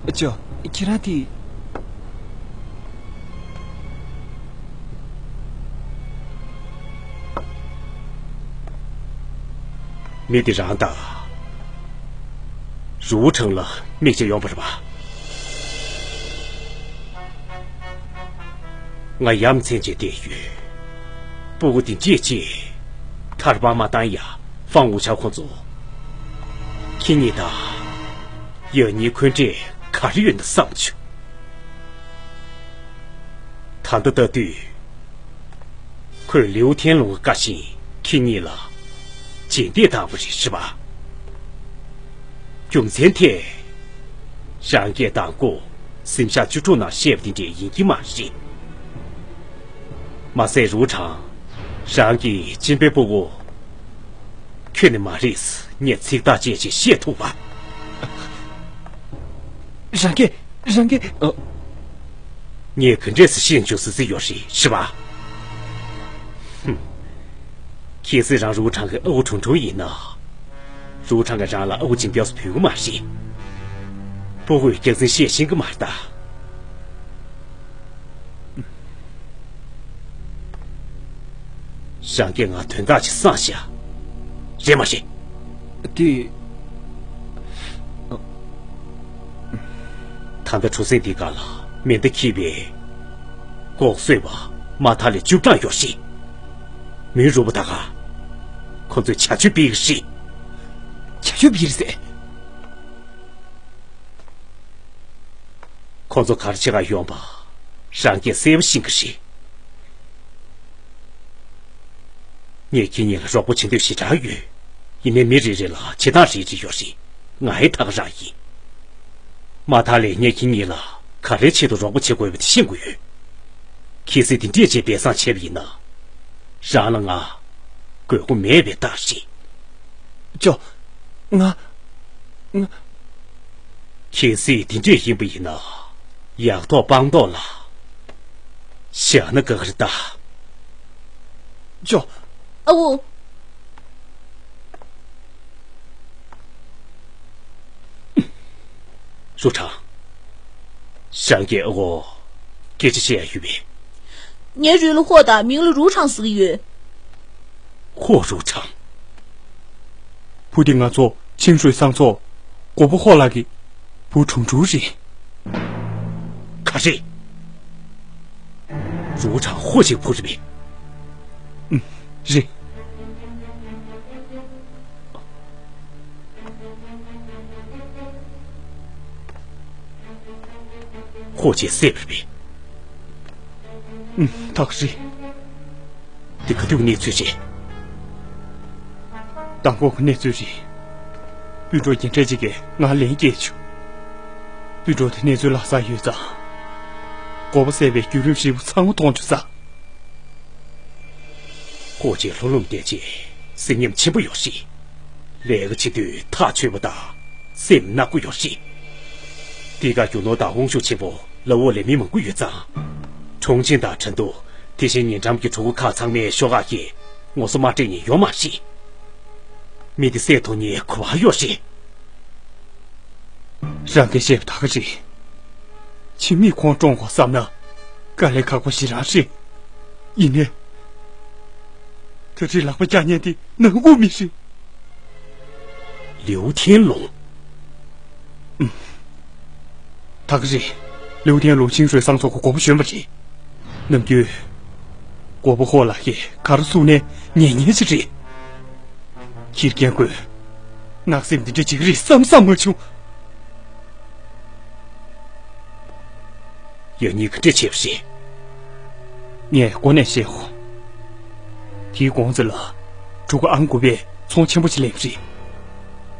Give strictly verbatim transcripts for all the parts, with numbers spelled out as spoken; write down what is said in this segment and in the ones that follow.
ཅོ། ཁྱེད་རང་དེ། མི་དེ་རང་དང་། རུའུ་ཁྲང་ལ་དམིགས་བྱས་ཡོང་པ་རེད་པ། ང་ཡ་མཚན་ཅིག་བལྟས་ཡོད། སྤུ་གུ་དེ་འདྲས་ཅིག་ཐར་པ་མ་བཏང་ཡ་ཧྥང་ཝུའུ་ཆའོ་ཁོང་ཚོ། ཁྱེད་གཉིས་དང་། ཡང་སྙིང་འདོད་འདྲས་ག་རེ་ཡོད་ན་བསམ་བྱུང་། ད་ལྟ་ལྟ་དུས། ཁོས་ལིའུ་ཐན་ལུང་གི་བཀའ་བཞིན་ཁྱེད་གཉིས་ལ་རྗེས་འདེད་བཏང་བ་རེད་ཤི་བ། རྒྱུ་མཚན་དེ། རང་གིས་དང་པོ་གཟིམ་ཤག་བཅུ་དྲུག་ནང་བཤད་པ་དེ་འདྲས་ཡིན་གྱི་མ་རེད། མ་ཟད་རུའུ་ཁྲང་། རང་གི་གཅེན་པོའི་སྤུ་གུ། ཁྱོད་ནི་མ་རེད་ངས་ཚིག་ཐག་བཅད་ཅིག་བཤད་ཐུབ་པ། རང་གིས། རང་གིས། ཨ། ངས་ག་འདྲས་སེ་ཤེས་བྱུང་ཟེར་གྱི་ཡོད་རེད་ཤི་བ། ཧུམ། གལ་སྲིད་རང་རུའུ་ཁྲང་གི་ཨ་ཁུ་ཁྲུང་ཁྲུང་ཡིན་ན། རུའུ་ཁྲང་གིས་རང་ལ་ཨ་ཁུ་བྱིན་སྐྱབས་སུ་ཕུལ་གི་མ་རེད། སྤུ་གུས་རྒྱག་འཛིང་བཤད་ཤེས་གི་མ་རེད་ད། རང་གིས་ང་དོན་དག་ཅིག་བསམ་ཤག་རེད་མ་རེད། དེ། ད་ལྟ་གྲུ་གཟིངས་འདི་ག་ལ་མེ་མདའ་འཁྱེར་བའི་ལྐོག་གསོད་པ་མ་ཐ་ལེ་བཅུ་གྲངས་ཡོད་རེད། མུན་རུབ་པ་ད་ག་ཁོ་ཚོས་བྱ་སྤྱོད་སྤེལ་གི་རེད། བྱ་སྤྱོད་སྤེལ་ཟེར། ཁོ་ཚོ་ག་རེ་བྱེད་ག་ཡོང་པ་རང་གིས་གསལ་པོ་ཤེས་ཀྱི་རེད། ངས་ཁྱེད་གཉིས་ལ་རོགས་པ་བྱེད་འདོད་ཞེ་དྲག་ཡོད། ཡིན་ནའི་མི་རེ་རེ་ལ་བྱེད་སྟངས་རེ་རེ་ཡོད་རེད། ང་ཡི་ད་ག་རང་ཡིན། མ་མཐའ་ལས་ངས་ཁྱེད་གཉིས་ལ་ག་རེའི་ཆེད་དུ་རོགས་པ་བྱེད་དགོས་པ་དེ་ཤེས་དགོས་ཡོད། གལ་སྲིད་དེ་འདྲས་བྱས་སྦས་གསང་བྱས་པ་ཡིན་ན། རང་ལ་ང་དགོས་མཁོ་མེད་པའི་རྟགས་རེད། ཅོ། ང་། ང་། གལ་སྲིད་དེ་འདྲས་ཡིན་པ་ཡིན་ན། ཡག་ཐོག་སྤང་ཐོག་ལ་བཞག་ན་དགའ་གི་རེད་ད། ཅོ། ཨ་འུ། རུ་ཁྲང་། ཞང་གིས་ཨ་ཁུ་སྐད་ཆ་བཤད་ཡ་ཡོད་པས། ངའི་རུས་ལ་ཧོ་དང་མིང་ལ་རུ་ཁྲང་ཟེར་གྱི་ཡོད། ཧོ། རུ་ཁྲང་། བུ་དེ་ང་ཚོ་ཆིང་ཧྲུའེ་སང་ཚོ་མགོ་པོ་ཧོ་ལགས་ཀྱི་བུ་ཁྲུང་ཁྲུང་རེད། ག་རེ། རུ་ཁྲང་ཧོ་ཅིག་བུ་རེད་པས། ཨུམ། རེད། ཧོ་ཅིག་བསད་པ་རེད་པས། ཨུམ། ད་ག་རེད། འདི་ག་དུས་གནས་ཚུལ་རེད། དང་པོ་གི་གནས་ཚུལ་རེད། སྤུན་གྲོགས་རྒན་གྲས་ཅིག་གིས་ང་ལན་བསྐྱལ་བྱུང་། སྤུན་གྲོགས་དེ་གནས་ཚུལ་ལྷག་བསམ་ཡོད་ཙང་། མགོ་པོ་བསད་པའི་བརྒྱུད་རིམ་ཧྲིལ་པོ་ཚང་མ་མཐོང་བྱུང་ས། ཧོ་ཅིག་ལྷོད་ལྷོད་བསྡད་རྗེས་ཟིན་ཉམས་ཆེན་པོ་ཡོད་རེད། ལས་ཀ་བྱེད་དུས་ཐག་ཆོད་པ་དང་སེམས་ནག་པོ་ཡོད་རེད། འདི་ག་རྒྱུ་ནོར་དང་དབང་ཤུགས་ཆེན་པོ་ལ་འོག་ལས་མི་མང་པོ་ཡོད་ཙང་། ཁྲུང་ཆིང་དང་ཁྲིན་ཏུའུ། དེ་བཞིན་ཉེ་འགྲམ་གྱི་གྲུ་གུ་ཁག་ཚང་མས་ཤོག་ཁག་གིས་ངོ་སོ་མ་སྤྲད་མཁན་ཡོད་མ་རེད། མི་དེ་བསད་ཐུབ་མཁན་ག་པར་ཡོད་རེད། རང་གིས་བཤད་པ་ད་ག་རེད། ཁྱིམ་མིས་ཁོང་བཀྲོངས་དགོས་བསམ་ན་དཀའ་ལས་ཁག་པོ་ཞེ་དྲག་རེད། ཡིན་ནའི། ད་རེས་ལག་པ་བཀྱག་མཁན་དེ་ནང་ཁུལ་མི་རེད། ལིའུ་ཐན་ལུང་། ཨུམ། ད་ག་རེད། ལིའུ་ཐན་ལུང་ཆིང་ཧྲུའེ་སང་ཚོ་གི་མགོ་པོ་གཞོན་པ་རེད། ནམ་རྒྱུན། མགོ་པོ་ཧོ་ལགས་ཀྱིས་ག་རེ་གསུངས་ནའི་ཉན་མཁན་ཞིག་རེད། ཁྱི་རྒན་ཁོས། ནག་སེམས་འདི་འདྲ་བྱེད་ཀྱི་རེད་བསམ་བསམ་མ་བྱུང་། ཡང་སྙིང་ག་འདྲ་བྱས་པ་རེད། ངས་གོ་ནས་བཤད་ཧོ། དེའི་གོང་ཚེ་ལ། གྲུ་གུ་ཨང་དགུ་པས་ཚོང་ཆེན་པོ་ཞིག་ལེན་པ་རེད།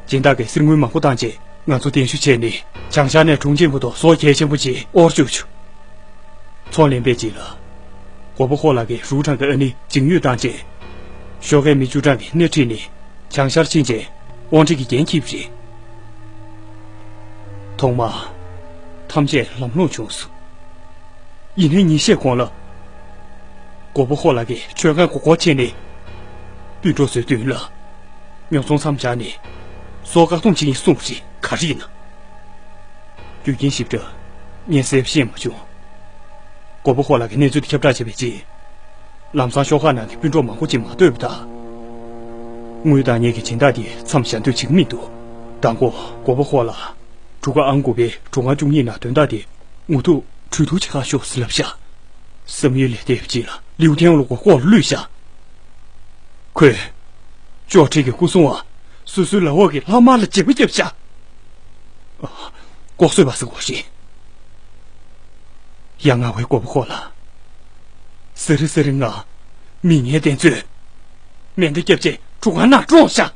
སྦྱིན་བདག་གིས་གསེར་དངུལ་མང་པོ་བཏང་རྗེས་ང་ཚོ་གདན་ཞུ་བྱས་ནས་བྱང་ཤར་ནས་གྲོང་ཁྱེར་བར་དུ་སྲོག་གལ་ཆེན་པོ་བྱས་དབོར་བཅུག་བྱུང་། ཚོང་ལེན་པའི་རྗེས་ལ། མགོ་པོ་ཧོ་ལགས་ཀྱིས་རུའུ་ཁྲང་གི་ཨ་ནེ་འཇིང་ཡུས་བཏང་རྗེས། ཤོག་ཁའི་མི་བཅུ་གྲངས་ཀྱིས་སྣེ་ཁྲིད་ནས་བྱང་ཤར་ཕྱིན་རྗེས་དབང་ཁྲིད་ཀྱི་འགན་འཁྱེར་བ་རེད། ཐོག་མར། ཐམས་ཅད་ལམ་ལྷོང་བྱུང་སོང་། ཡིན་ནའི་ཉིན་ཤས་གོང་ལ། མགོ་པོ་ཧོ་ལགས་ཀྱིས་མཆོད་ཁང་སྒོ་སྒོ་ཕྱེ་ནས། སྤུན་གྲོགས་ཚོའི་མདུན་ལ། ཉོ་ཚོང་མཚམས་བཞག་ནས། སྲོག་བཀག་སྡོམ་བྱེད་ཀྱིན་གསུངས་པ་རེད། ག་རེ་ཡིན་ན། རྒྱུ་རྐྱེན་ཞིབ་ཕྲ་ངས་གསལ་པོ་ཤེས་མ་བྱུང་། མགོན་པོ་ཧོ་ལགས་ཀྱིས་གནས་ཚུལ་དེ་ཁྱབ་བསྒྲགས་བྱས་པའི་རྗེས། ལམ་སང་ཤོག་ཁག་ནང་གི་སྤུན་གྲོགས་མང་པོ་ཅིག་མ་བསྡོད་པ་དང་། དངུལ་དང་ངེད་ཀྱི་སྦྱིན་བདག་དེ་མཚམས་བཞག་འདོད་བྱེད་ཀྱི་མི་འདུག། མདང་དགོང་མགོན་པོ་ཧོ་ལགས་གྲུ་ཁ་ཨང་དགུ་པའི་གྲུ་ཁང་བཅུ་གཉིས་ནང་དོན་དག་དེ་ངོ་ཐུག་གྲོས་བསྡུར་བྱེད་གར་ཤོག་ཟེར་ལབ་ཤག། བསམ་ཡུལ་ལས་འདས་པའི་རྗེས་ལ་ལིའུ་ཐན་ལུང་ཁོ་ལྐོག་ལ་གློད་ཤག། ཁོས། ཅོ་ཁྲི་གི་སྐུ་སྲུང་བ། སོ་སོའི་ལག་འོག་གི་ལྷག་མ་ལ་བརྗེ་པོ་བརྒྱབ་ཤག། ཨ། ལྐོག་གསོད་པ་ཟེར་དགོས་རེད། ཡ་ང་བའི་མགོན་པོ་ཧོ་ལགས། སི་རི་སི་རི་ང་། མི་ངན་དེ་ཚོས། མེ་མདའ་བརྒྱབ་རྗེས་གྲུ་ཁ་ནང་བཀྲོངས་ཤག།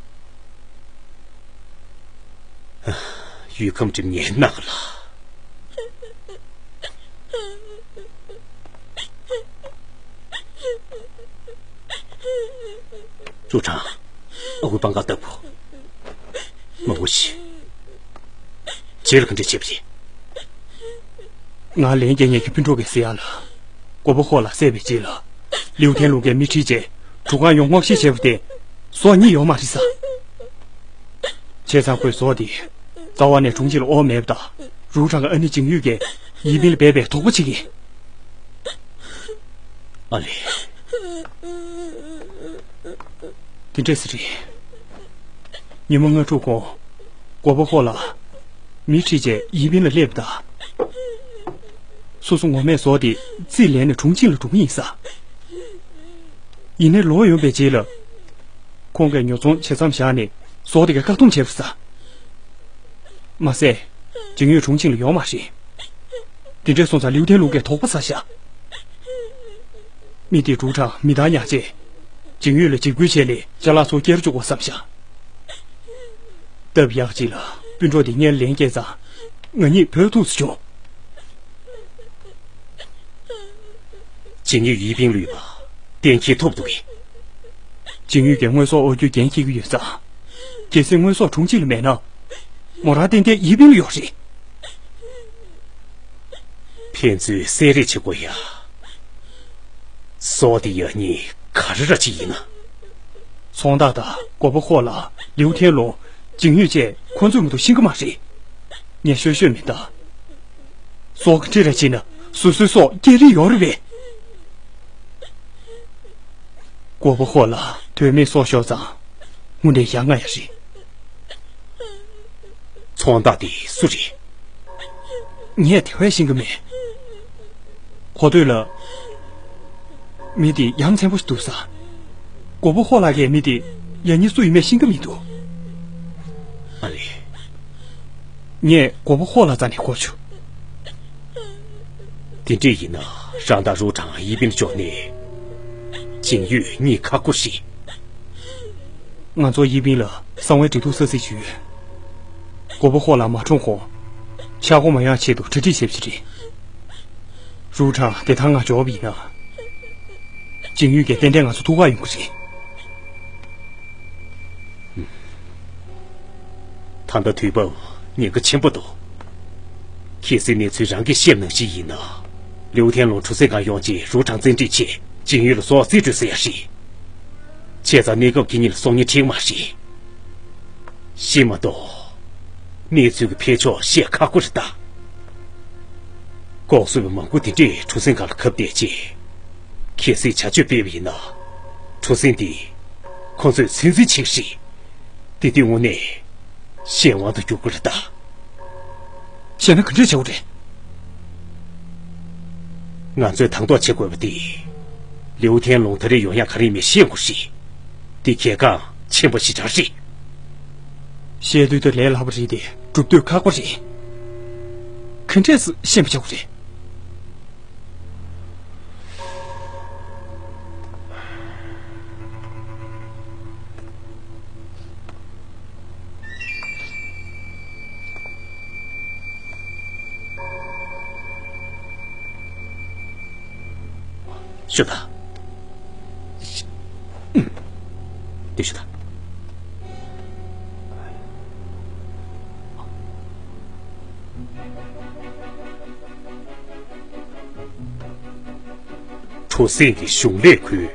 ཡུལ་ཁམས་འགྲིམ་ངའི་ནག་ལ། ཀྲུའུ་ཁྲང་། ཨ་ཁུ་པང་ཁ་ལྟ་བུ། མ་འོ་ཤི། རྗེས་ལ་ག་འདྲ་བྱེད་པ་རེད། ང་ལན་རྒྱག་མཁན་གྱི་སྤུན་གྲོགས་ཀྱིས་ཟེར་ཡག་ལ། མགོན་པོ་ཧོ་ལགས་བསད་པའི་རྗེས་ལ། ལིའུ་ཐན་ལུང་གིས་མི་ཁྲིད་རྗེས། གྲུ་ཁ་ཡོངས་སྔོག་བཤེར་བྱས་པ་དེ། ཟོག་རྙེད་ཡོད་མ་རེད་ས། བྱས་ཙང་ཁོས་ཟོག་དེ། རྩ་བ་ནས་དྲུང་ཆེ་ལ་དབོར་མེད་པ་དང་། རུའུ་ཁྲང་གི་ཨ་ནེ་ཅིང་ཡུས་ཀྱིས་ཡི་པིན་ལ་སྦས་པའི་དོགས་པ་བྱེད་ཀྱིན། ཨ་ལེ། དེ་འདྲས་སེ་རེད། ཉི་མ་ལྔ་དྲུག་གོང་། མགོན་པོ་ཧོ་ལགས། མི་ཁྲིད་རྗེས་ཡི་པིན་ལ་སླེབས་པ་དང་། སོ་སོ་ངོ་མས་ཟོག་དེ་རྩིས་ལེན་ནས་དྲུང་ཆེ་ལ་སྒྲུག་གི་ཡིན་ས། ཡིན་ནའི་ལོག་ཡོང་བའི་རྗེས་ལ། ཁོང་གིས་ཉོ་ཚོང་བྱེད་མཚམས་བཞག་ནས་ཟོག་དེ་གའི་བཀག་སྡོམ་བྱས་པ་རེད་ས། མ་ཟད། ཅིང་ཡུས་དྲུང་ཆེ་ལ་ཡོད་མ་རེད། དེ་འདྲས་སོང་ཙང་ལིའུ་ཐན་ལུང་གིས་དོགས་པ་ཟ་ཤག། མི་དེས་ཀྲུའུ་ཁྲང་མི་རྟག་ཉར་རྗེས། ཅིང་ཡུས་ལ་འཇིགས་སྐུལ་བྱས་ནས་ཅ་ལག་ཚུར་བསྐྱར་བཅུག་དགོས་བསམ་ཤག། སྟབས་ཡག་ཅིག་ལ་སྤུན་གྲོགས་དེ་སྔོན་ལན་བསྐྱལ་ཙང་། ང་གཉིས་བུད་ཐུབ་སུ་བྱུང་། ཅིང་ཡུས་ཡི་པིན་བླུས་པ་གཏན་འཁེལ་ཐུབ་འདུག་གས། ཅིང་ཡུས་ཀྱིས་དངོས་ཟོག་དབོར་རྒྱུའི་འགན་འཁྱེར་གྱི་ཡོད་ཙང་། གལ་སྲིད་དངོས་ཟོག་དྲུང་ཆེ་ལ་མེད་ན། མོ་རང་ཏན་ཏན་ཡི་པིན་ལ་ཡོད་རེད། ཕན་ཚུན་བསད་རེས་བྱེད་དགོས་ཡ། ཟོག་དེ་ཡག་ཉེས་ག་རེ་ར་ཅིག་ཡིན་ན། ཚོང་བདག་དང་མགོན་པོ་ཧོ་ལགས། ལིའུ་ཐན་ལུང་། ཅིང་ཡུས་བཅས་ཁོ་ཚོས་མ་གཏོགས་ཤེས་ཀྱི་མ་རེད། ངས་ཤོད་ཤོད་མི་གདའ། ཟོག་གི་འདྲེ་ར་བྱས་ན་སོ་སོའི་སྲོག་སྐྱེལ་རིན་ཡོད་རེད་པས། མགོན་པོ་ཧོ་ལགས་དོན་མེད་སྲོག་ཤོར་ཙང་། དངོས་གནས་ཡ་ང་ཡ་རེད། ཚོང་བདག་དེ་སུ་རེད། ངས་དེ་བས་ཤེས་ཀྱི་མེད། གོ་ཐོས་ལ། མི་དེ་ཡ་མཚན་པོ་ཞིག་འདུག་ས། མགོན་པོ་ཧོ་ལགས་ཀྱིས་མི་དེ་ཡ་ཉེས་སུ་ཡིན་མེད་ཤེས་ཀྱི་མི་འདུག། ཨ་ལེ། ངས་མགོན་པོ་ཧོ་ལགས་རྩ་ནས་གོ་ཆོག། དེ་འདྲས་ཡིན་ན་རང་དང་རུའུ་ཁྲང་ཡི་པིན་འཇོག་ནས། ཅིང་ཡུས་གཉིས་ཁག་པོ་ཞིག། ང་ཚོ་ཡི་པིན་ལ་གསང་བའི་འབྲེལ་གཏུག་ས་ཚིགས་ཡོད། མགོན་པོ་ཧོ་ལགས་མ་གྲོངས་གོང་། ཆག་སྒོ་མ་ཡོང་ཆེད་དུ་གྲ་སྒྲིག་བྱེད་པ་ཞིག་རེད། རུའུ་ཁྲང་བདེ་ཐང་ངང་འབྱོར་བ་ཡིན་ན། ཅིང་ཡུས་ཀྱིས་ཏན་ཏན་ང་ཚོ་ཐུག་ག་ཡོང་གི་རེད། ད་ལྟ་དུས་བབ་ཉེན་ཁ་ཆེན་པོ་འདུག། གལ་སྲིད་གནས་ཚུལ་རང་གིས་ཤེས་པ་ནང་བཞིན་ཡིན་ན། ལིའུ་ཐན་ལུང་གྲུ་གཟིངས་སྒང་ཡོང་རྗེས་རུའུ་ཁྲང་བཙན་ཁྲིད་ཆེད་ཅིང་ཡུས་ལ་སྲོག་རྩིས་སྤྲོད་ཟེར་ཡ་རེད། བྱས་ཙང་གནས་སྐབས་ཁེ་ཉིན་ལ་སྲོག་ཉེན་འཕྲད་མ་རེད། ཤེས་མ་གཏོགས། གནས་ཚུལ་གྱི་འཕེལ་ཕྱོགས་བཤད་ཁག་པོ་རེད་ད། ལྐོག་གསོད་པ་མང་པོ་དེ་འདྲས་གྲུ་གཟིངས་སྒང་ལ་གབ་བསྡད་རྗེས། གལ་སྲིད་བྱ་སྤྱོད་སྤེལ་བ་ཡིན་ན། གྲུ་གཟིངས་འདི་ཁོ་ཚོས་ཚོད་འཛིན་བྱེད་ཀྱི་རེད། དེ་དུས་དངོས་གནས་གཞན་དབང་དུ་འགྱུར་གྱི་རེད་ད། བྱས་ན་ག་འདྲས་བྱེད་དགོས་རེད། ང་ཚོས་དང་ཐོག་བྱེད་དགོས་པ་དེ། ལིའུ་ཐན་ལུང་ད་རེས་ཡོང་ཡག་ག་རེ་ཡིན་མིན་ཤེས་དགོས་རེད། དེ་གལ་འགངས་ཆེན་པོ་ཞེ་དྲག་རེད། བཤད་དུས་དེ་ལས་སླ་པོ་རེད་དེ་སྒྲུབ་དུས་ཁག་པོ་རེད། ག་འདྲས་སེ་ཤེས་པ་བྱེད་དགོས་རེད། ཤོད་དང་། དེ་ཤོད་དང་། གྲུ་གཟིངས་ཀྱི་གཞུང་ལས་ཁུལ།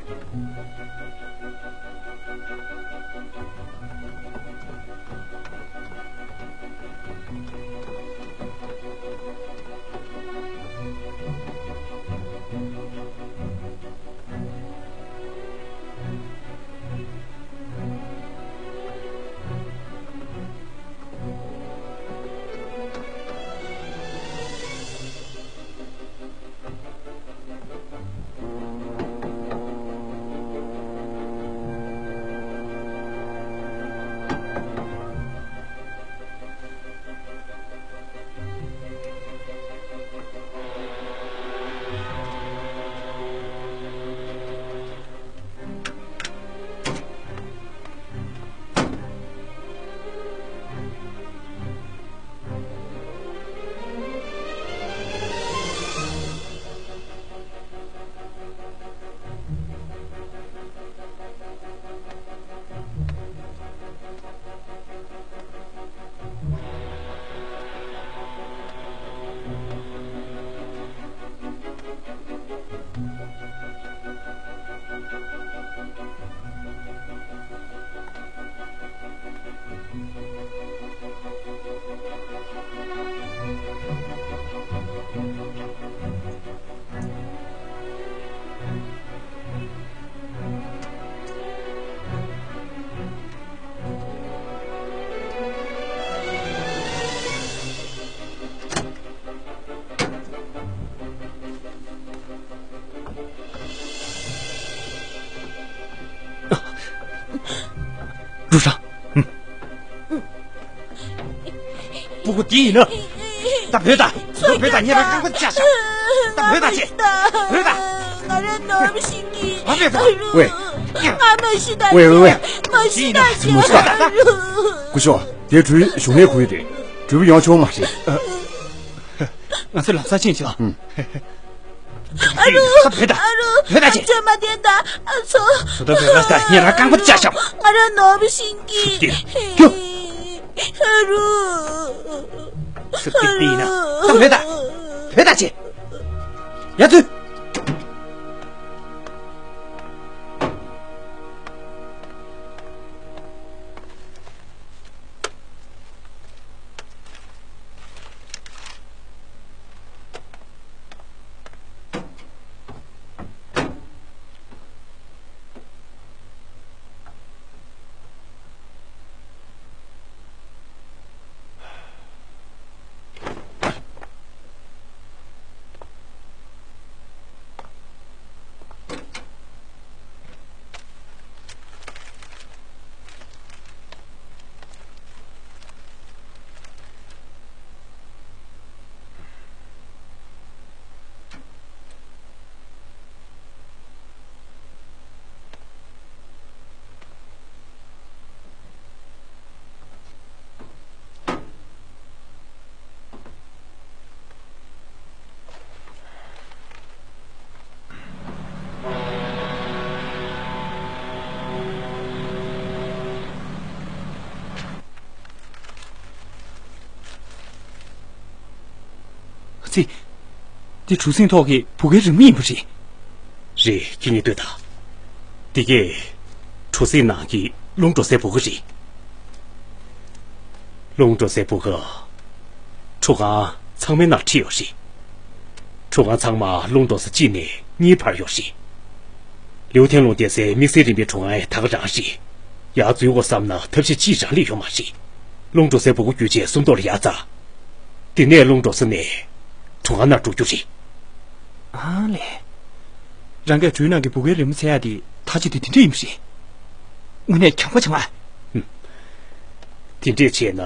དེ་ཡིན་ན། ད་བོས་ད། ད་བོས་ད་ཉེ་རང་རྐང་པ་བཅག་ཤག་ད་བོས་ད་ཅེ། བོས་ད། ང་རང་ནོར་ཤིང་གི། ཨ་བོས་ད། ཨ་རུ། ཝེ། ང་མ་ཤི་ད་ཝེ་ཝེ་ཝེ། ཅེ། མ་ཤི་ད་ཅེ། མ་ཤི་ད། ཨ་རུ། སྐུ་ཞབས། དེ་གྲུའི་གཞུང་ལས་ཁུར་ཡོད་དེ། གྲུ་པ་ཡོང་ཆོག་མ་རེད། ང་ཚོ་ལམ་སང་ཕྱིན་ཆོག་ཨ་རུ། ད་བོས་ད། ཨ་རུ། བོས་ད་ཅེ། ཨ་ཅེ་མ་བསྟན་ད། ཨ་ཚོ། ད་བོས་ད་ཉེ་རང་རྐང་པ་བཅག་ཤག་ང་རང་ནོར་ཤིང་གི། ཨ་རུ། སུ་ཏིག་ཏིག་ཡིན་ན། ད་བོས་ད། བོས་ད་ཅེ། ཡ་ཚུ། ཙི། འདི་གྲུ་གཟིངས་ཐོག་གི་བུ་གའི་རི་མོ་ཡིན་པ་རེད། རེད། ཁྱེད་གཉིས་ལྟོས་དང་། འདི་གས་གྲུ་གཟིངས་ནང་གི་རླུང་འགྲོ་སའི་བུ་ག་རེད། རླུང་འགྲོ་སའི་བུ་ག་གྲུ་ཁང་ཚང་མའི་ནང་ཁྲིད་ཡོད་རེད། གྲུ་ཁང་ཚང་མ་རླུང་འགྲོ་ས་གཅིག་ནས་གཉིས་བར་ཡོད་རེད། ལིའུ་ཐན་ལུང་བསྡད་སའི་དམིགས་བསལ་རིམ་པའི་གྲུ་ཁང་ཡང་ད་ག་རང་རེད། ཡར་འཛུལ་དགོས་བསམ་ན་ཐབས་ཤེས་ཅིས་རང་ལས་ཡོད་མ་རེད། རླུང་འགྲོ་སའི་བུ་ག་བརྒྱུད་བྱས་སུམ་མདོ་ལ་ཡར་འཛེགས། དེ་ནས་རླུང་འགྲོ་ས་ནས་གྲུ་ཁང་ནང་འགྲོ་རྒྱུ་རེད། ཨ་ལས། རང་གིས་གྲུའི་ནང་གི་བུ་གའི་རི་མོ་འཚོལ་ཡག་དེ་ཐག་གཅོད་དེ་དེ་འདྲ་ཡིན་པ་རེད། དངོས་གནས་ཁྱད་པར་ཅན་པ། ཧུམ། དེ་འདྲས་བྱས་ན།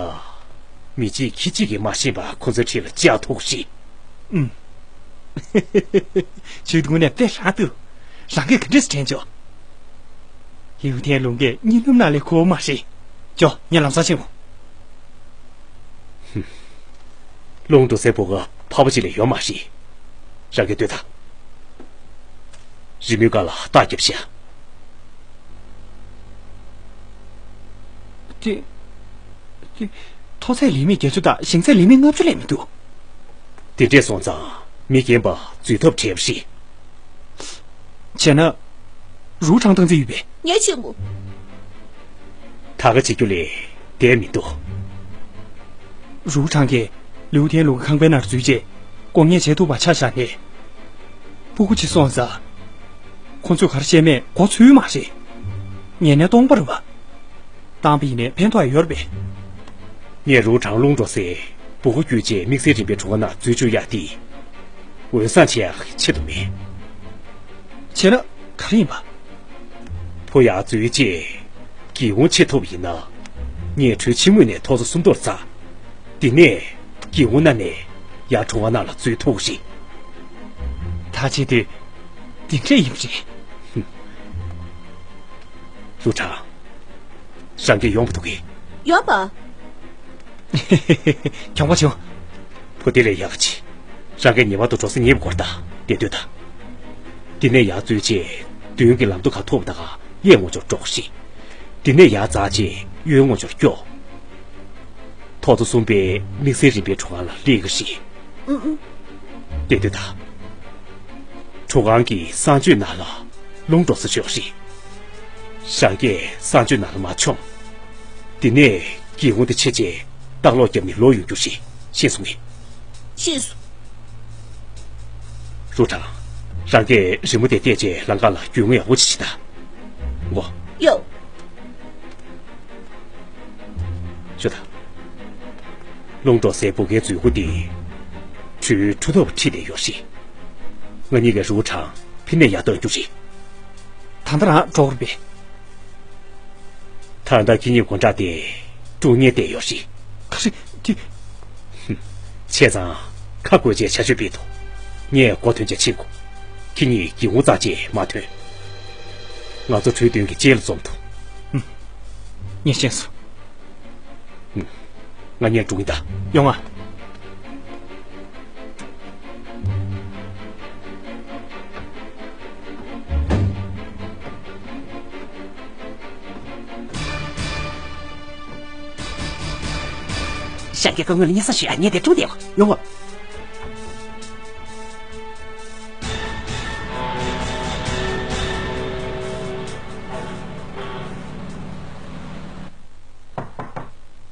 མི་གཅིག་ཁྱི་གཅིག་གིས་མ་ཤེས་པ་ཁོ་ཚོའི་འཁྲིས་ལ་བཅག་ཐུབ་ཀྱི་རེད། ཨུམ། ཇུས་དངོས་གནས་དཔེ་རང་འདུག་རང་གིས་ག་འདྲས་སེ་དྲན་བྱུང་། ལིའུ་ཐན་ལུང་གིས་གཉིད་སྣུམ་ནང་ལས་ཁུར་བ་མ་རེད། ཇོ། ངས་ལམ་སང་ཕྱིན་འོང་། ཧུམ། རླུང་འགྲོ་སའི་བུ་ག་ཕལ་པ་ཅིག་ལས་ཡོད་མ་རེད། རང་གིས་ལྟོས་དང་། རི་མོའི་སྒང་ལ་རྟགས་བརྒྱབ་ཤག་དེ། དེ། མཐོ་ཚད་ལི་མི་བརྒྱད་ཅུ་དང་ཞེང་ཚད་ལི་མི་ལྔ་བཅུ་ལས་མི་འདུག་དེ་འདྲས་སོང་ཙང་མི་རྒན་པ་འཛུལ་ཐབས་བྲལ་བ་རེད། བྱས་ན། རུའུ་ཁྲང་བཏང་རྩིས་ཡོད་པས། ངས་བྱེད་དགོས། ད་ག་བྱེད་རྒྱུ་ལས་བསྡད་མི་འདུག་རུའུ་ཁྲང་གིས་ལིའུ་ཐན་ལུང་གི་ཁང་པའི་ནང་འཛུལ་རྗེས་སྐོང་ཉེས་བྱེད་ཐུབ་པ་ཆ་བཞག་ནས། སྤུ་གུ་གཅིག་སོང་ཙང་། ཁོ་ཚོས་ག་རེ་བཤད་མེད་གོ་ཚོད་མ་རེད། ངེས་གནས་སྟོང་པ་རེད་པ། བཏང་པ་ཡིན་ནའི་ཕན་ཐོགས་ཡོད་རེད་པས། ངས་རུའུ་ཁྲང་རླུང་འགྲོ་སའི་བུ་ག་བརྒྱུད་བྱས་དམིགས་བསལ་རིམ་པའི་གྲུ་ཁང་ནང་འཛུལ་བཅུག་ཡག་དེ། འོས་བཟང་ཆེ་ཡག་ཆེད་དུ་མེད། བྱས་ན་ག་རེ་ཡིན་པ། བུ་ཡར་འཛུལ་རྗེས་སྒེའུ་ཁུང་ཕྱེ་ཐུབ་པ་ཡིན་ན། ངས་གྲུའི་ཕྱི་ངོས་ནས་ཐོག་ཚད་སུམ་མདོར་འཛེགས། དེ་ནས་སྒེའུ་ཁུང་ནང་ནས་ཡར་གྲུ་ཁང་ནང་ལ་འཛུལ་ཐུབ་ཀྱི་རེད། ད་བྱེད་དུས་འདི་འདྲས་ཡིན་པ་རེད། ཧུམ། ལུའུ་ཁྲང་། རང་གིས་ཡོང་བ་འདུག་གས། ཡོང་བ། གྱོང་པོ་བྱུང་། བུ་དེ་ལས་ཡག་གི། རང་གིས་ངེས་པར་དུ་གྲོ་སོ་ཉེ་བའི་སྐོར་དང་དེ་ལྟོས་དང་། དེ་ནས་ཡར་འཛུལ་རྗེས་མདུན་གྱི་ལམ་མདོ་ཁ་ཐུག་པ་དང་གཡས་ངོས་ཕྱོགས་འགྲོ་ཞིག་དེ་ནས་ཡར་འཛེགས་རྗེས་གཡོན་ངོས་ཕྱོགས་སྐྱོད། ཐོག་ཚད་གསུམ་པའི་དམིགས་བསལ་རིམ་པའི་གྲུ་ཁང་ལ་སླེབས་ཀྱི་རེད། ཨུ་ཨུ། དེ་ལྟོས་དང་། གྲུ་ཁང་གི་གསང་སྤྱོད་ནང་ལ་རླུང་འགྲོ་ས་ཡོད་རེད། རང་གིས་གསང་སྤྱོད་ནང་ལ་མར་མཆོངས། དེ་ནས་སྒེའུ་ཁུང་དེ་ཕྱེ་རྗེས་ལྟག་ལོག་བརྒྱབ་ནས་ལོག་ཡོང་རྒྱུ་རེད། ཤེས་སོང་ངས། ཤེས་སོང་། ལུའུ་ཁྲང་། རང་གིས་རི་མོ་དེ་བལྟས་རྗེས་ལམ་ཁ་ལ་རྒྱུས་མངའ་ཡག་པོ་ཅིག་བྱེད་དང་། ངོ་། ཡོ། ཞུ་དང་། རླུང་འགྲོ་སའི་བུ་གའི་འཛུལ་སྒོ་འདི། གྲུའི་གྲུ་ཐོག་ཁྲིད་བསྡད་ཡོད་རེད། ང་གཉིས་ཀྱིས་རུའུ་ཁྲང་ཕི་ནས་ཡར་བཏང་རྒྱུ་རེད། ད་ལྟ་རང་འགྲོ་དགོས་རེད་པས། ད་ལྟ་ཁྱེད་གཉིས་དགོང་དག་དེ་ཀྲུང་ཉེ་བསྡད་ཡོད་རེད། ག་རེ། དེ། བྱས་ཙང་ཁ་བགོས་བྱས་བྱ་སྤྱོད་སྤེལ་ཐུབ། ངས་མགོ་ཐོན་བྱས་ཕྱིན་དགོས། ཁྱེད་གཉིས་སྒེའུ་ཁུང་རྩ་ཆེ་མ་ཐོན། ང་ཚོ་གྲོས་མཐུན་གྱི་རྗེས་ལ་འཛོམས་ཐུབ། ཨུམ། ངས་ཤེས་སོང་། ཨུམ། ང་གཉིས་འགྲོ་གི་ཡིན་ད། ཡོང་ང་། ཤང་གི་སྐུ་ངོ་ལ་སྙན་སེང་ཞུ་ཡ། ངས་དེ་སྒྲུང་དེ་ཡོང་ངོ་།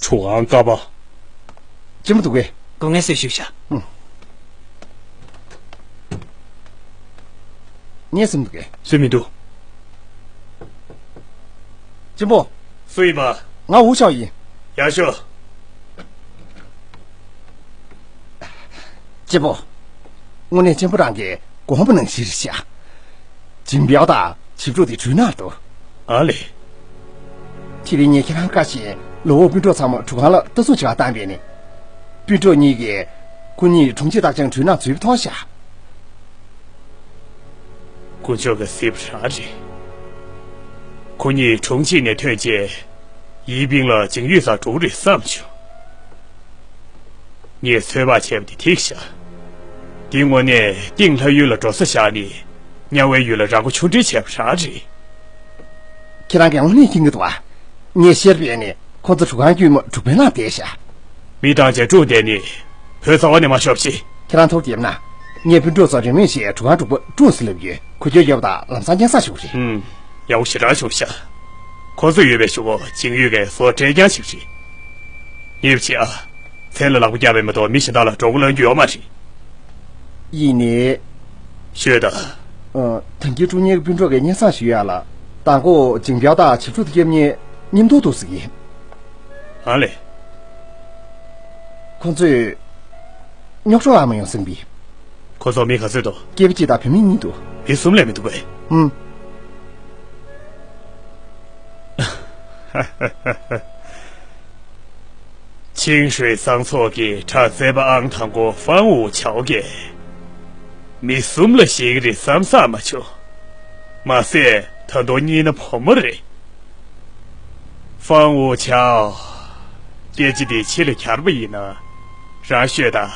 ཁྲུའུ་ཨན་ཀ་པ། ཅི་མི་འདུག་གས། སྐུ་ངལ་གསོས་བཞུགས་ཤག་ཨུ། ངས་སེམས་འདུག་གས། སུ་མི་འདུག་གཅེན་པོ། སུ་ཡིན་པ། ང་ཝུ་ཆའོ་ཡིན། ཡག་ཤོས། གཅེན་པོ། དངོས་གནས་གཅེན་པོ་རང་གིས་དགོངས་པ་གནང་བཞིན་རེད་ཤག་ཇིང་པའོ་དང་ཆིབས་གྲོགས་དེ་གྲོས་ནང་འདུག་ཨ་ལེ། དེ་རིང་ངས་ཁྱེད་རང་བཀའ་བཞིན་ལོ་འོག་སྤུན་གྲོགས་ཚང་མ་གྲུ་ཁང་ལ་ལྟ་སྲུང་བྱེད་པར་བཏང་བས་ནི། སྤུན་གྲོགས་གཉིས་ཀྱིས་ཁོ་གཉིས་དྲུང་ཆེ་རྟགས་ཅན་གྲོས་ནང་འཛུལ་བ་མཐོང་ཤག་དཀོན་མཆོག་གི་སྲིད་པ་རང་རེད། ཁོ་གཉིས་དྲུང་ཆེ་ནས་ཐོན་རྗེས། ཡིན་ཕིང་ལ་ཇིང་ཡུས་ས་འགྲོ་གི་རེད་བསམ་བྱུང་། ངས་ཚོད་དཔག་བྱས་པ་དེ་འགྲིག་ཤག་འདི་དངོས་གནས་ཏིང་ལྷ་ཡུལ་ལ་འགྲོ་ས་བཞག་ནས་དམྱལ་བའི་ཡུལ་ལ་ར་མགོ་ཆུང་འདྲེན་བྱས་པ་རང་རེད། ཁྱེད་རང་གིས་དངོས་གནས་མཁྱེན་གྱི་འདུག་ཨ། ངས་ཤེས་པས་ནི་ཁོ་ཚོ་གྲུ་ཁང་དཀྱུས་མ་དྲུག་པའི་ནང་བསྡད་ཤག་མི་བཏང་བྱས་བཀྲོངས་བསྡད་ནི། བོད་རྩ་བ་ནས་མ་ཤོར་ཅིག་ཁྱེད་རང་ཐུགས་བདེ་ན། ངས་སྤུན་གྲོགས་ཚོར་རེ་སྨོན་ཞིག་གྲུ་ཁང་དྲུག་པ་བཀྲོངས་ཟིན་ལབ་ཡོད། ཁུར་ཁྱོད་ཡོད་པ་དང་ལམ་སང་སྙན་སེང་ཞུ་གི་རེད། ཧུམ། ཡག་པོ་ཞེ་དྲག་བྱུང་ཤག་ཁོ་ཚོ་ཡོད་པའི་གཞུག་གུ་ཇིང་ཡུས་ཀྱིས་བཟོ་སྤྲད་རྐྱང་ཞིག་རེད། ངེས་པ་བྱེད་ཨ། མཚན་ལ་ལག་པ་བརྒྱབ་པས་མ་གཏོགས་མི་གཞན་དག་ལ་གྲོགས་པོ་ལེན་རྒྱུ་ཡོད་མ་རེད། ཡིན་ནའི། ཤོད་དང་། ཨ། ད་གིན་བཀྲོངས་མཁན་གྱི་སྤུན་གྲོགས་ཀྱིས་སྙན་སེང་ཞུ་ཡ་ལ། མདང་དགོང་ཇིང་པའོ་དང་ཆིབས་གྲོགས་དེ་སྐྱེལ་མཁན་མཉམ་དུ་འདུག་ཟེར་གྱི། ཨ་ལེ། ཁོང་ཚོས་རྙོག་དྲ་ཨ་མ་ཡོང་སྲིད་པས། ཁོ་ཚོ་མི་ག་ཚོད་འདུག་སྐྱེས་པ་གཅིག་དང་བུད་མེད་གཉིས་འདུག་མི་གསུམ་ལས་མི་འདུག་པས། ཨུམ། ཆིང་ཧྲུའེ་གཙང་ཚོགས་ཀྱི་དྲག་རྩལ་པ་ཨང་དང་པོ་ཧྥང་ཝུའུ་ཆའོ་གིས་མི་གསུམ་ལ་ཞེད་ཀྱི་རེད་བསམ་བསམ་མ་བྱུང་། མ་ཟད་ད་དུང་གཉིས་ན་བུ་མོ་རེད། ཧྥང་ཝུའུ་ཆའོ། སྐད་ཆ་འདི་ཕྱི་ལ་གྱར་བ་ཡིན་ན། རང་ཤོད་དང་།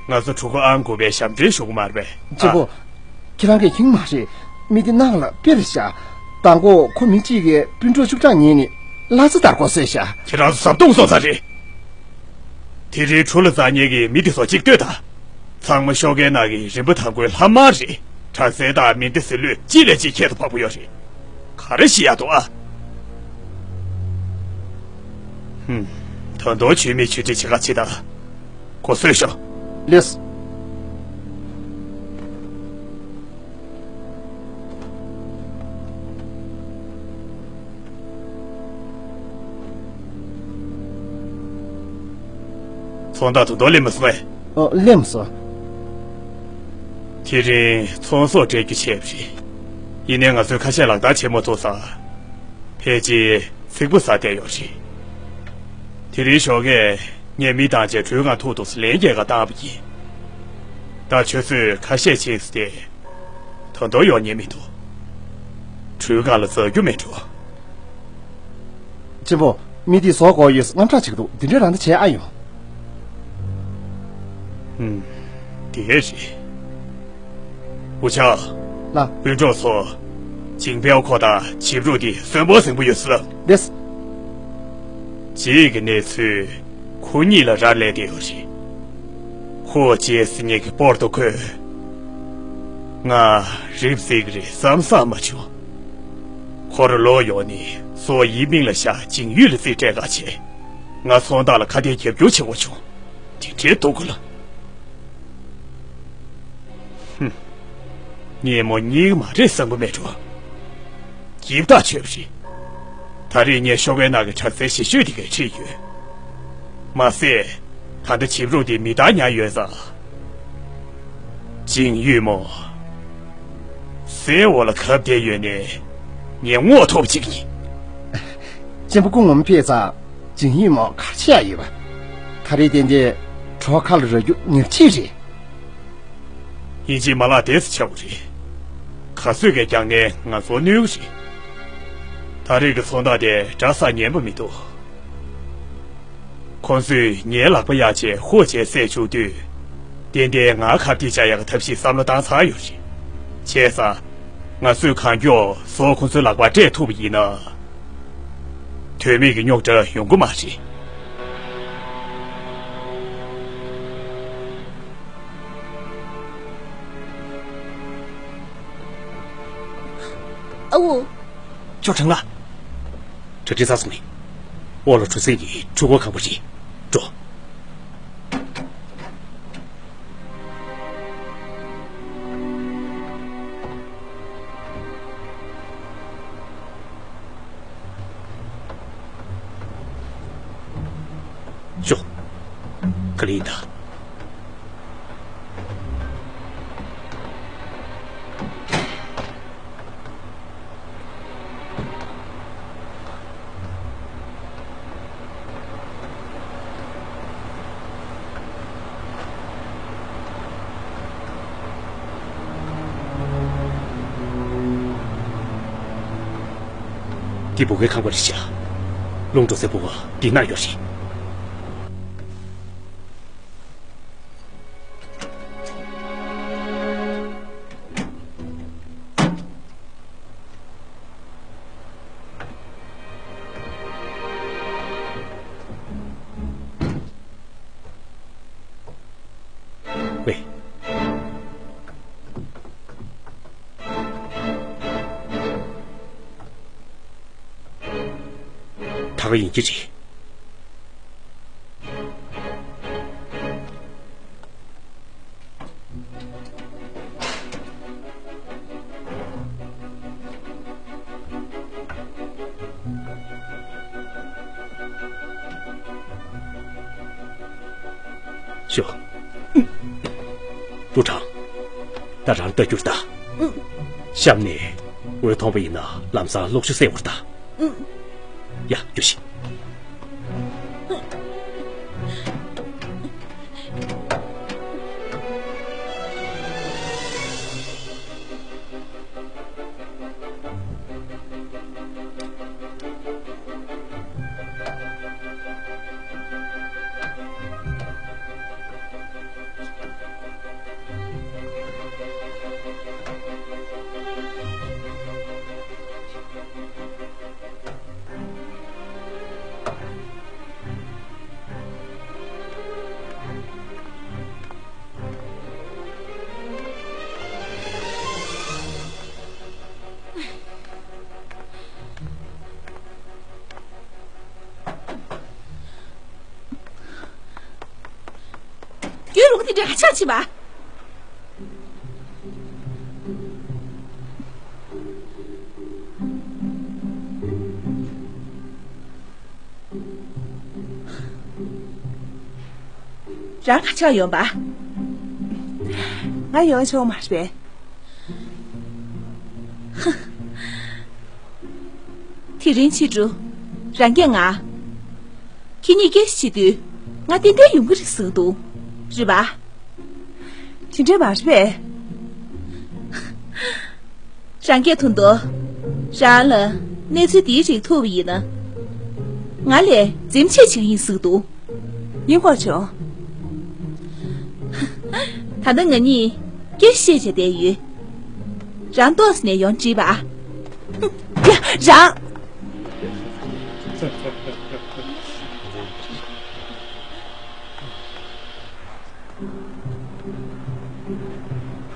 ང་ཚོ་གྲུ་ཁ་ཨང་དགུ་པའི་ཞབས་འདྲེན་ཞུ་གི་མ་རེད་པས། གཅེན་པོ། ཨ། ཁྱེད་རང་གིས་མཁྱེན་མ་རེད། མི་དེ་ནང་ལ་དཔེ་རེད་ཤག་མདང་དགོང་ཁོ་མི་གཅིག་གིས་སྤུན་གྲོགས་བཅུ་ཕྲག་ཉིན་ནས་གླ་རྩི་དར་གོ་བཟོས་ཤག་ཁྱེད་རང་ཚོ་བཟའ་བཏུང་བཟོ་ས་རེད། དེ་རིང་གྲུ་ལ་འཛེག་མཁན་གྱི་མི་དེ་ཚོ་གཅིག་ལྟོས་དང་། ཚང་མ་ཤོག་ཁའི་ནང་གི་རིན་པ་དང་པོའི་ལྷ་དམར་རེད། དྲག་རྩལ་དང་མེ་མདའ་ཟེར་ལོས་གཅིག་ལས་གཅིག་ཁྱད་དུ་འཕགས་པོ་ཡོད་རེད། ག་རེ་བཤད་ཡག་འདུག་ཨ། ཧུམ། ད་དུང་ཆོས་མེད་ཆོས་སྒྲིག་བྱེད་ག་ཕྱིན་དང་། ཁོ་གསོད་ཤོག་ལེགས། ཚོང་བདག་ད་དུང་སླེབས་མ་སོང་ངས། ཨོ། སླེབས་མ་སོང་། དེ་རིང་ཚོང་ཟོག་སྤྲད་རྒྱུ་བྱས་པ་རེད། ཡིན་ནའི་ང་ཚོས་ཁ་ཤས་ལག་བསྟར་བྱེད་མ་ཐུབ་ཙང་། ཕལ་ཆེར་ཚིག་པ་ཟ་བསྡད་ཡོད་རེད། དེ་རིང་ཞོགས་ཀས་ངས་མི་བཏང་བྱས་གྲུའི་ཁ་ཐུག་འདུག་ཟེར་ལན་རྒྱག་ག་བཏང་བ་ཡིན། ད་ཆུ་ཚོད་ཁ་ཤས་ཕྱིན་ཟེར་ཏེ། ད་དུང་ཡོང་མཁན་མི་འདུག་གྲུའི་ཁ་ལ་འཛེག་རྒྱུ་མེད་འགྲོ། གཅེན་པོ། མི་དེས་ཟོག་དགོས་ཡོད་ཟེར་དངངས་སྐྲག་བྱེད་ཀྱི་འདུག་འདི་འདྲའི་རང་ད་བྱས་ཨ་ཡོང་། ཧུམ། དེ་རེད། ཝུ་ཆའོ། ལགས། སྤུན་གྲོགས་ཚོ། ཇིང་པའོ་ཁོ་དང་ཆིབས་རུ་དེ་གསོན་པོ་ཟིང་པོ་ཡོད་ས། ལགས། རྗེས་ཀྱི་གནས་ཚུལ་ཁོ་གཉིས་ལ་རག་ལས་བསྡད་ཡོད་རེད། ཧོ་ཅེ་ཟེར་མཁན་གྱི་པོར་ཏོ་ཁོས་ང་རིག་པ་གཟིགས་ཀྱི་རེད་བསམ་བསམ་མ་བྱུང་། ཁོ་རང་ལོག་ཡོང་ནས་སོ་ཡིན་མིང་ལ་བཞག་ཇིང་ཡུས་ལ་རྩིས་སྤྲད་ག་བྱས། ང་ཚོང་བདག་ལ་ཁ་གཏད་རྒྱབ་སྐྱོར་བྱེད་དགོས་བྱུང་། དེ་འདྲའི་སྡུག་གི་ལ། ཧུམ། ངས་མོ་རྙེད་ཀྱི་མ་རེད་བསམ་གྱི་མེད་འགྲོ། ཡིབ་ཐག་ཆོད་པ་རེད། ད་རེས་ངས་ཤོག་བའི་ནང་གི་དྲག་རྩལ་ཞིབ་ཤོས་དེ་གས་ཁྲིད་ཡོད། མ་ཟད། ད་ལྟ་ཇིབ་རུ་དེ་མི་རྟག་ཉར་ཡོད་ཙང་། ཇིང་ཡུས་མོ། སའི་འོག་ལ་གབ་བསྡད་ཡོད་ནས་ངས་རྔོག་ཐུབ་ཅིག་ཡིན། གཅེན་པོ་སྐུ་ངོ་མ་ཕེབས་ཙང་ཇིང་ཡུས་མོ་ག་རེ་བྱེད་ཡ་ཡོད་པ། ད་རེས་དེ་འདྲའི་ གྲོགས་ཁ་ལ་རག་རྒྱུ་ཉག་གཅིག་རེད། ཡིན་གཅིག་མ་ལག་དེ་ཚོ་ཆག་པོ་རེད། ག་ཚོད་ཀྱི་རྒྱང་ནས་ང་ཚོར་གནོད་གི་རེད། ད་རེས་ཀྱི་ཚོང་རྟགས་དེ་འདྲ་ས་ཉན་པ་མི་འདུག་ཁོང་ཚོས་ངའི་ལག་པ་གཡར་བྱས་ཧོ་བྱས་བསད་བཅུག་དུས། ཏན་ཏན་ང་ཁ་གཏད་བཅག་ཡག་གི་ཐབས་ཤེས་བསམ་བློ་བཏང་ཚར་ཡོད་རེད། བྱས་ཙང་། ང་ཚོས་གང་མགྱོགས་ཟོ་ཁོང་ཚོའི་ལག་པར་སྤྲད་ཐུབ་པ་ཡིན་ན། དོན་མེད་ཀྱི་རྙོག་དྲ་ཡོང་གི་མ་རེད། ཨ་འུ། ཅོ་ཁྲང་ལགས། གྲ་སྒྲིག་ཚར་སོང་ངས། འོག་ལ་གྲུ་གཟིངས་ཀྱི་འཕྲུལ་འཁོར་ཁང་པ་རེད། འགྲོ། ཤོག་ག་ལེ་ཡིན་ད། འདི་བུ་གའི་ཁང་པ་རེད་ཤག་རླུང་འགྲོ་སའི་བུ་ག་འདི་ན་ཡོད་རེད། ཝེ། ད་ག་ཡིན་གྱི་རེད། ཤོག་ཀྲུའུ་ཁྲང་། ད་རང་ལྟ་རྒྱུར་ལྟ། གཤམ་ནས་འོད་མཐོང་པ་ཡིན་ན་ལམ་སང་གློག་ཞུ་གསལ་བོར་ལྟ། ཡ། རྒྱུགས་ཤིག་རྒྱུན་རུང་དེ་འདྲ་ཧ་ཅང་ཕྱིན་པ། རང་ག་ཆགས་ཡོང་པ། ང་ཡོང་ཆོག་མ་རེད་པས། དེ་རིང་ཕྱི་དྲོ། རང་གིས་ང་། ཁྱེད་གཉིས་སྐད་ཆ་བྱེད་དུས། ང་ཏན་ཏན་ཡོང་གི་རེད་བསམ་གྱི་འདུག་རེད་པ། དེ་འདྲ་མ་རེད་པས། རང་སྐད་མཐོ་མཐོ། རང་ལ་གནས་ཚུལ་འདིའི་རིགས་ཐུག་པ་ཡིན་ན། ང་ལས་འཛེམ་ཆེ་བྱེད་ཀྱི་ཡིན་བསམ་གྱི་འདུག་ཡིན་དགོས་བྱུང་། ད་ལྟ་ང་གཉིས་སྐད་ཆ་བཤད་བྱས་བསྡད་ཡོད། རང་ཏོག་ཙམ་ནས་ཡོང་དྲིས་པ། ཡ། རང་།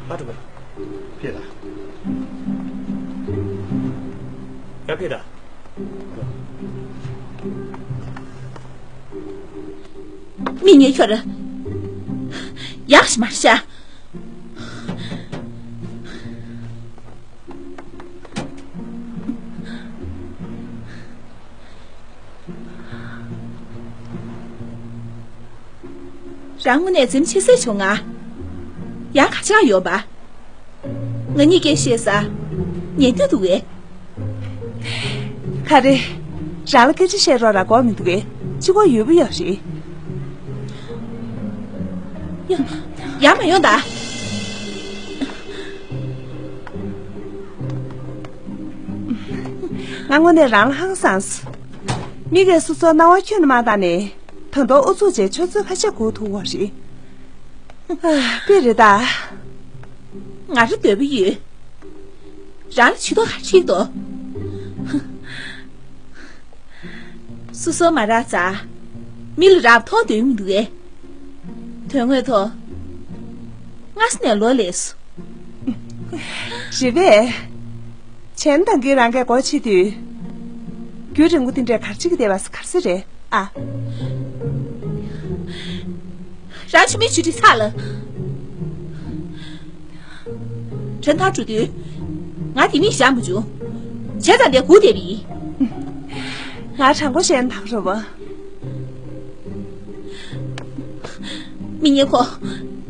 ཨ་ཀྲུག་པ། ཕེབས་དང་། ཡར་ཕེབས་དང་། མི་ངས་ཁྱོད་ར། ཡག་ཞིག་མ་རེད་ཤག་རང་དངོས་གནས་འཛེམ་ཆེ་སེ་བྱུང་ང་། ཡང་ག་ཅག་ཡོད་པ། ང་གཉིས་སྐད་བཤད་ས། ཉན་འདོད་འདུག་གས། ག་རེ། རང་ལ་སྐད་ཆ་བཤད་རོགས་ར་དགོས་མི་འདུག་གས། གཅིག་པོ་ཡོད་པ་ཡོད་རེད། ཡ། ཡར་མ་ཡོང་ད། ང་དངོས་གནས་རང་ལ་ཧང་སངས་སོང་། མི་གས་སོ་སོར་སྣང་བ་ཁྱོན་ནས་མ་བལྟས་ནས། ད་དུང་ཨུ་ཚུགས་བྱས་ཆུ་ཚོད་ཁ་ཤས་སྒུག་ཐུབ་ཀྱི་རེད། ཨ། དཔེ་རེད་ད། ང་རང་འདོད་པ་ཡོད། རང་ལ་བྱེད་ཐོག་ག་རེ་འདུག་སོ་སོར་མ་རག་ཙང་། མི་ལ་རག་པ་མཐོང་འདོད་མི་འདུག་གས། དོན་དངོས་ཐོག་སྔ་ས་ནས་ལོ་ལས་སོང་། རེད་པས། བྱས་ན་ད་གིན་རང་གིས་སྒོ་ཕྱེ་དུས། རྒྱུན་རིང་པོ་དེ་འདྲས་ག་རེ་བྱེད་ཀྱི་བསྡད་པ་ག་རེ་རེད་ཨ། རང་ཆུ་མིག་ཆུ་ཁྲི་ཚག་ལ། དྲན་ཐག་གྲོལ་དུས། ང་དེ་མིག་བཞག་མ་བྱུང་། བྱས་ཙང་དེར་སྒུག་བསྡད་པ་ཡིན། ང་དྲང་པོ་བཤད་ན་ད་ག་རེད་པ། མི་ངན་ཁོ།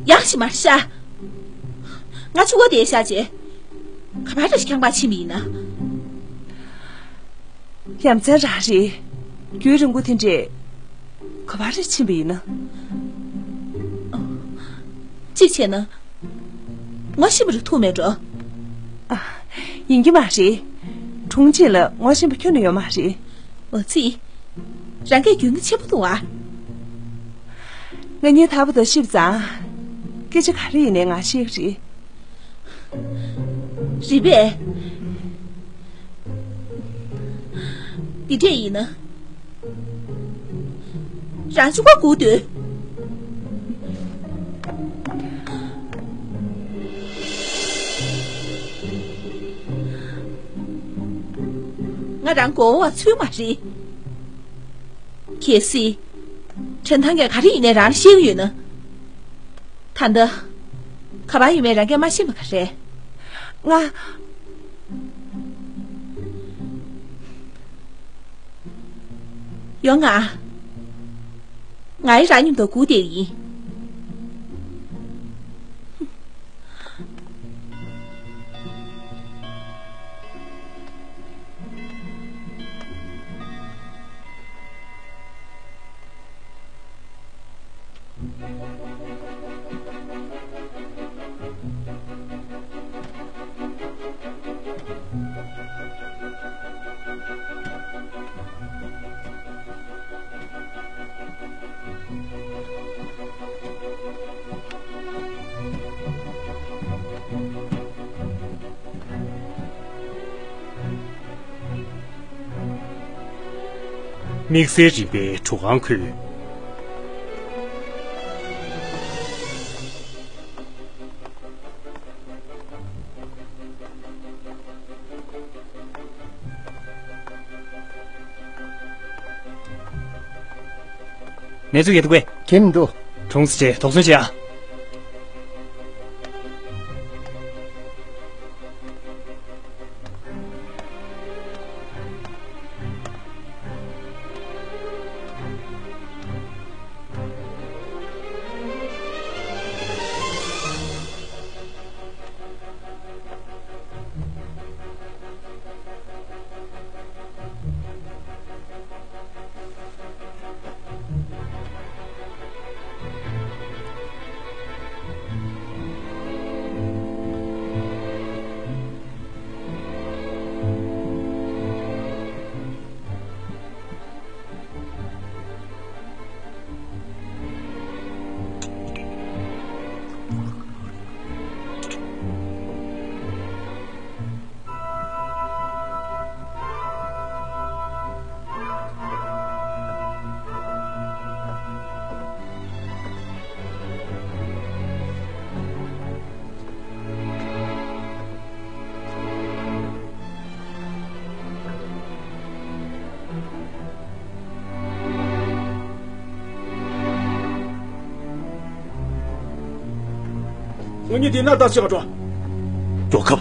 ཡག་ཞིག་མ་ཤ། ང་ཆུ་འཁོར་དེར་བཞག་རྗེས། ག་པར་རེ་ཞིག་ཁྱམས་པར་ཕྱིན་པ་ཡིན་ན། ཡ་མཚན་རང་རེད། རྒྱུན་རིང་པོ་དེ་འདྲས་ག་པར་རེ་ཕྱིན་པ་ཡིན་ན། གཅིག་བྱས་ན། ངོ་ཤེས་པ་རེ་ཐུག་མེད་འགྲོ། ཨ། ཡིན་གྱི་མ་རེད། དྲུང་ཆེ་ལ་ངོ་ཤེས་པ་ཁྱོན་ནས་ཡོད་མ་རེད། འོ་ཙི། རང་གིས་རྒྱུས་མངའ་ཆེན་པོ་འདུག་ཨ། ང་གཉིས་ཐར་པ་དང་གཤིབ་ཙང་། སྐད་ཆ་ག་རེ་ཡིན་ནའི་ང་ཤེས་ཀྱི་རེད། རེད་པས། འདི་འདྲས་ཡིན་ན། རང་ཆུ་འཁོར་སྒུག་སྡོད། ང་རང་མགོ་བོ་བ་ཚུད་མ་རེད། གལ་སྲིད། དྲན་ཐང་གིས་ག་རེ་ཡིན་ནའི་རང་ལ་བཤད་ཀྱི་ཡོད་ན། ད་ལྟ། ག་པར་ཡོད་མེད་རང་གིས་མ་ཤེས་པ་ག་རེ། ང་། ཡོང་ང་། ང་ཡི་རང་མཉམ་དུ་སྒུག་བསྡད་ཡིན། དམིགས་བསལ་རིམ་པའི་གྲུ་ཁང་ཁུལ། གནས་ཚུལ་ག་རེ་འདུག་གས། གང་ཡང་མི་འདུག་གྲོང་གསེབ་ཆེ་དོགས་ཟོན་བྱེད་ཨ། ངོ་ཉིད་དེ་ན་ད་ཅི་ག་འགྲོ། མགྱོགས་ཁབ།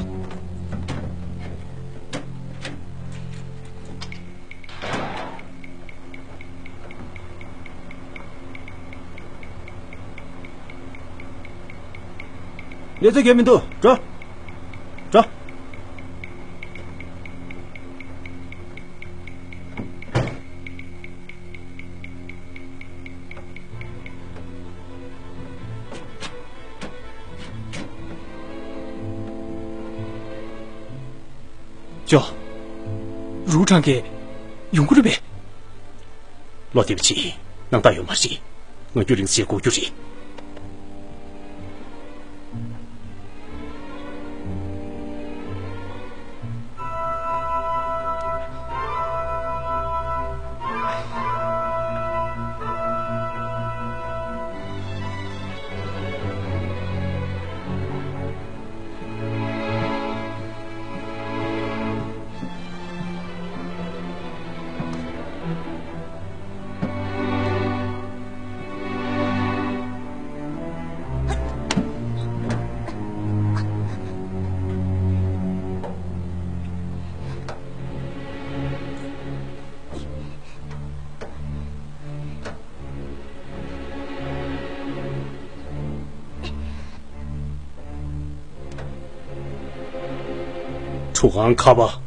ལས་རྩོལ་གལ་མི་འདུག་འགྲོ། འགྲོ། ཅོ། རུའུ་ཁྲང་གིས་ཡོང་གི་རེད་པས། བློ་བདེ་པོ་བྱེད། སྣང་དག་ཡོད་མ་རེད། ང་རྒྱུན་རིང་ཙམ་སྒུག་རྒྱུ་རེད། ཁྲུ་གང་ཁ་པ།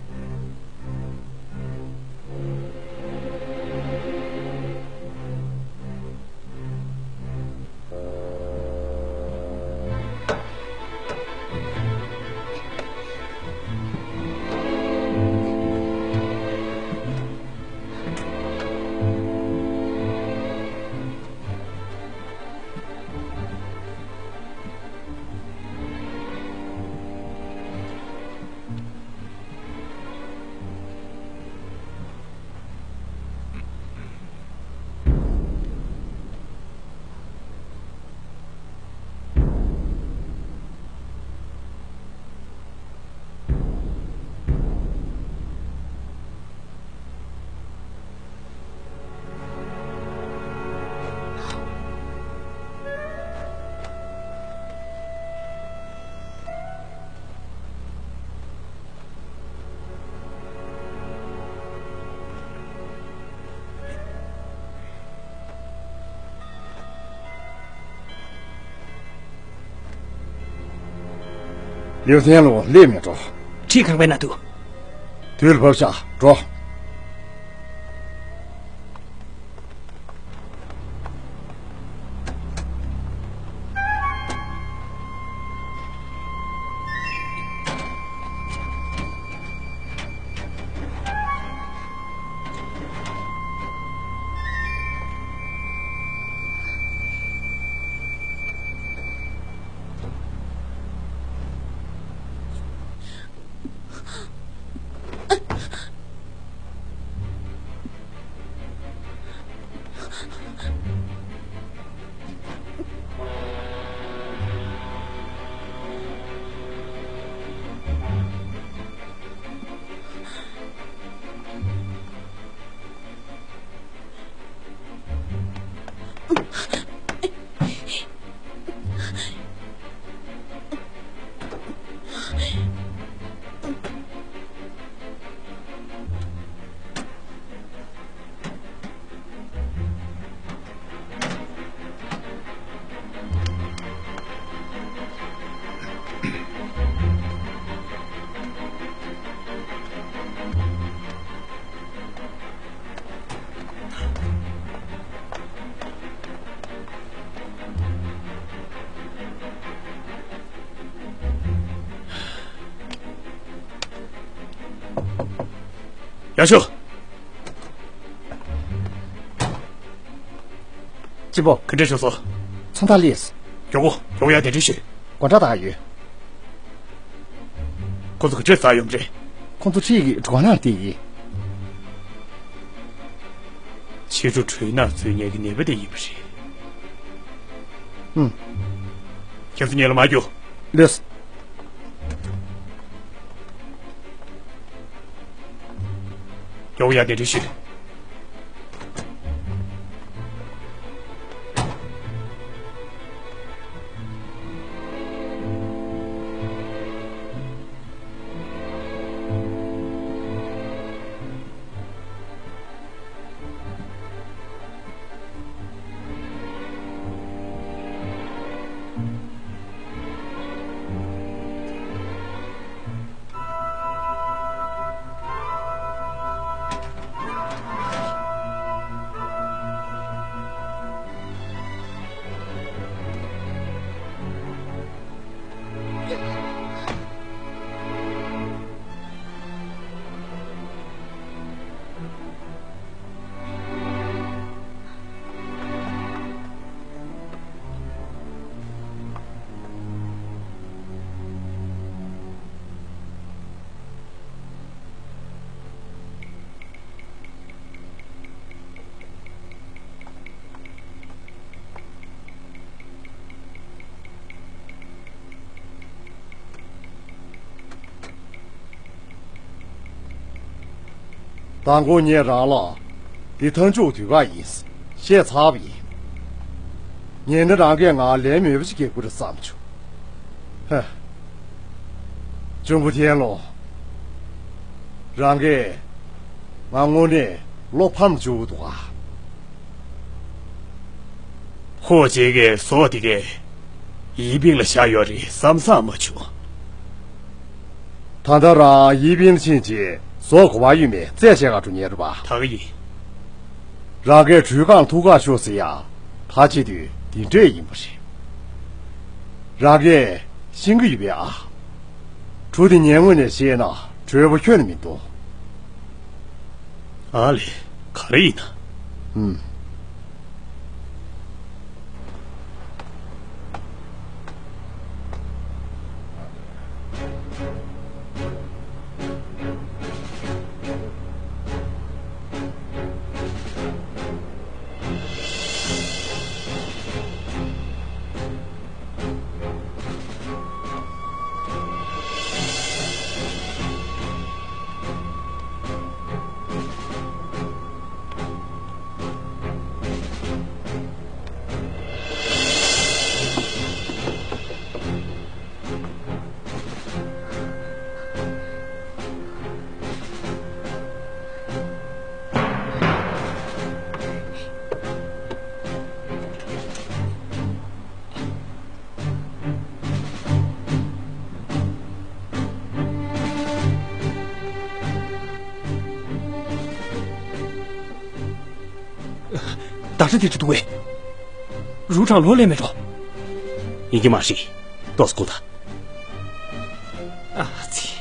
ལིའུ་ཚན་ལོ་སླེབས་མེད་འགྲོ། ཁྲིད་ཁང་པའི་ནང་དུ། དུས་ལ་བབ་ཤག་འགྲོ། ཡག་ཤོས། གཅེན་པོ། ག་འདྲས་བྱུང་སོང་། མཚོན་རྟགས་སླེབས། མགྱོགས་པོ། མགྱོགས་པོ་ཡར་གདན་འདྲེན་ཞུས། སྒོ་འགྲམ་བཏང་ཡོད། ཁོ་ཚོ་ག་འདྲས་ཟ་ཡོང་རེད། ཁོ་ཚོ་ཁྲིད་ཀྱིས་གྲོ་ནག་དེ་ཡིན། ཕྱི་དྲོ་གྲོ་ནག་འཚོལ་མཁན་གྱི་ནད་པ་དེ་ཡིན་པ་རེད། ཨུམ། ཁྱེད་ཚོ་སྔོན་ལ་མར་རྒྱུགས། ལགས། མགྱོགས་པོ་ཡར་གདན་འདྲེན་ཞུས། མདང་དགོང་ངས་རང་ལ་འདི་མཐའ་མཇུག་དུས་ཁག་ཡིན་བཤད་ཚར་བ་ཡིན། ཉན་ན་རང་གིས་ང་ལན་མོད་པ་ཞིག་རྒྱག་གི་རེད་བསམ་བྱུང་། ཧ། གཅུང་པོ་ཐན་ལུང་། རང་གིས་ང་དངོས་གནས་བློ་ཕམ་བཅུག་འདུག་ཨ། ཧོ་ཅེ་གའི་ཟོག་དེ་གས་ཡིན་ཕིང་ལ་བཞག་ཡོད་རེད་བསམ་བསམ་མ་བྱུང་། ད་ལྟ་རང་ཡིན་ཕིང་ཕྱིན་རྗེས་ཟོག་གོ་བ་ཡོད་མེད་རྩད་བཤད་ག་འགྲོ་མཁན་རེད་པ། ད་ག་ཡིན། རང་གིས་གྲུའི་སྒང་ཐུག་ཁ་ཤོག་ཟེར་ཡ་ད་བྱེད་དུས་འདི་འདྲས་ཡིན་པ་རེད། རང་གིས་ཤེས་ཀྱི་ཡོད་པས་ཨ། གྲུ་དེ་ངའི་ངོས་ནས་བཤད་ན་གྲོས་པོ་ཁྱོན་ནས་མི་འདུག་ཨ་ལེ། ག་རེ་ཡིན་ན། ཨུམ། ད་ཆ་དེ་ཅི་འདུག་གས། རུ་གྲང་ལོ་ལས་མེད་འགྲོ། ཡིན་གྱི་མ་རེད། ཏོག་ཙམ་སྒུག་དང་། ཨ་ཙི།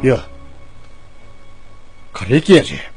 ཡ། ག་རེ་སྐད་རེད།